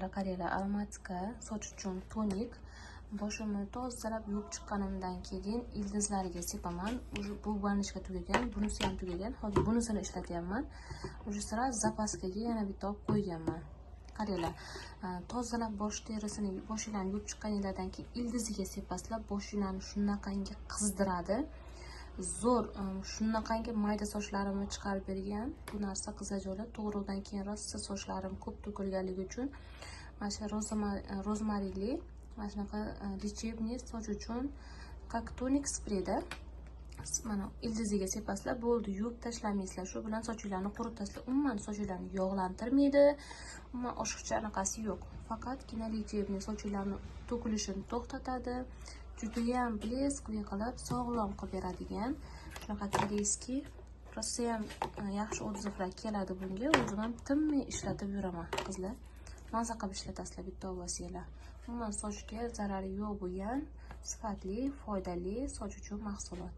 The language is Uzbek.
Qizlar, qaranglar, Aromatika soch uchun tonik. Boshimni tozalab yuvib chiqqanimdan keyin ildizlariga sepaman. Уже bu баночка tugagan, bunisi ham tugagan. Hozir bunisini ishlatyapman. Уже сразу запаска ga yana bitta olib qo'yganman. Qaranglar, tozalab bosh terisini, boshinglarni yuvib chiqqaninglardan keyin ildiziga sepasizlar, boshinglarni shunaqangi qizdiradi. Zo'r, shunaqangi mayda sochlarimni chiqarib bergan bu narsa, qizlarjonlar. Tug'ruqdan keyin rosa sochlarim ko'p to'kilganligi uchun mana shu rozmarinli mana shunaqa лечебный soch uchun как tonik spreyda mana ildiziga sepasizlar, bo'ldi, yuvib tashlamaysizlar. Shu bilan sochinglarni quritasizlar. Umuman sochinglarni yog'lantirmaydi, umuman oshiqcha anaqasi yo'q. Faqatgina лечебный, sochinglarni to'kilishini to'xtatadi. Judayam блеск li qilib, sog'lom qilib beradigan shunaqa корейский, rosayam yaxshi отзыв lar keladi bunga. O'zim ham tinmay ishlatib yuraman, qizlar. Maza qilib ishlatasizlar bitta olsanglar. Umuman sochga zarari yo'q bo'lgan sifatli, foydali soch uchun mahsulot.